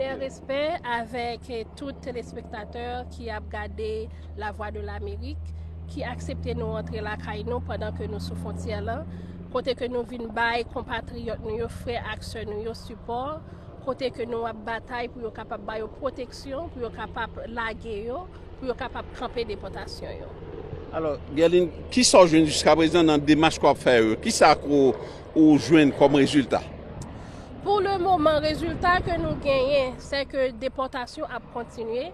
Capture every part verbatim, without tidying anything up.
Fè respè avèk tout telespektatè ki ap gade La Voix de l'Amérique, ki aksepte nou antre lakay nou pandan ke nou sou fwontyè lan, kote ke nou vin bay konpatriyòt nou yo, frè ak sè nou yo sipò, kote ke nou ap batay pou yo kapab ba yo pwoteksyon, pou yo kapab lage yo, pou yo kapab kanpe depòtasyon yo. Alò, Guerline, kisa w jwenn jiskaprezan nan demach ke w ap fè yo? Kisa ke w jwenn kòm rezilta? Pou le moman, rezilta ke nou genyen, se ke depòtasyon ap kontinye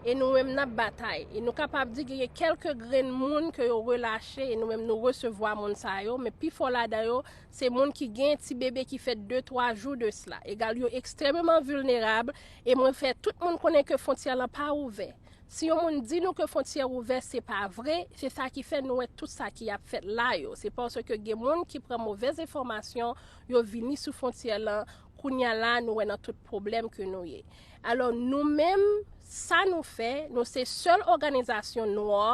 e nou menm n ap batay. E nou kapab di genyen kèlke grenn moun ke yo relache e nou menm nou resevwa moun sa yo, men pifò ladan yo, se moun ki gen ti bebe ki fèt de twa jou de sila. Egal, yo ekstrèmeman vilnerab e mwen fè tout moun konnen ke fwontyè lan pa ouvè. Si yon moun di nou ke fwontyè ouvè, se pa vre, se sa ki fè nou wè tout sa ki ap fèt la yo. Se paske gen moun ki pran movèz enfòmasyon, yo vini sou fwontyè lan, kounye a la nou wè nan tout pwoblèm ke nou ye. Alò nou menm, sa nou fè, nou se sèl òganizasyon nwa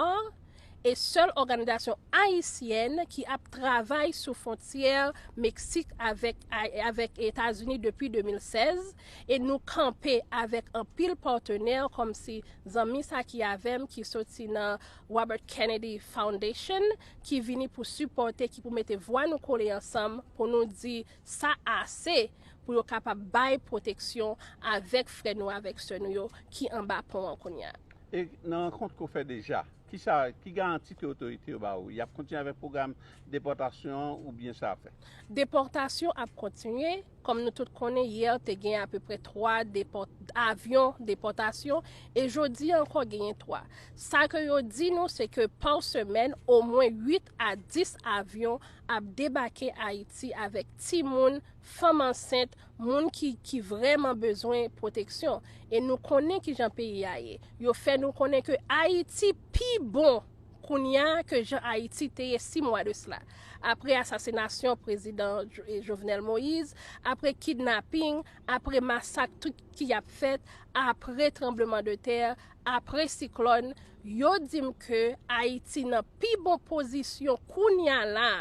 e sèl òganizasyon ayisyèn ki ap travay sou fwontyè Meksik avèk, avèk Etazini depi de mil sèz e nou kanpe avèk anpil patnè kòmsi zanmi sa ki avè m ki soti nan Robert Kennedy Foundation ki vini pou sipòte, ki pou mete vwa nou kole ansanm pou nou di sa ase pou yo kapab bay pwoteksyon avèk frè nou, avèk sè nou yo ki anba pon an kounye a. E nan rankont ke w fè deja, kisa, ki garanti ke otorite yo ba ou? Y ap kontinye avèk pwogram depòtasyon an oubyen sa ap fè? Depòtasyon ap kontinye. Kòm nou tout konnen, yè te gen apeprè twa depòt, avyon depòtasyon e jodi a ankò genyen twa. Sa ke yo di nou, se ke pa semèn, omwen uit a dis avyon ap debake Ayiti avèk timoun, fanm ansent, moun ki, ki vrèman bezwen pwoteksyon. E nou konnen kijan peyi a ye. Yo fè nou konnen ke Ayiti pi bon kounye a ke jan Ayiti te ye sis mwa de sila. Apre asasinasyon prezidan Jovenel Moïse, apre kidnaping, apre masak tout ki ap fèt, apre tranbleman de tè, apre siklòn, yo di m ke Ayiti nan pi bon pozisyon kounye a la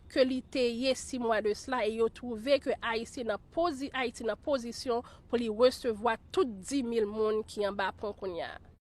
ke li te ye sis mwa de sila e yo twouve ke Ayiti nan pozi, Ayiti nan pozisyon pou li resevwa tout dis mil moun ki anba pon kounye a.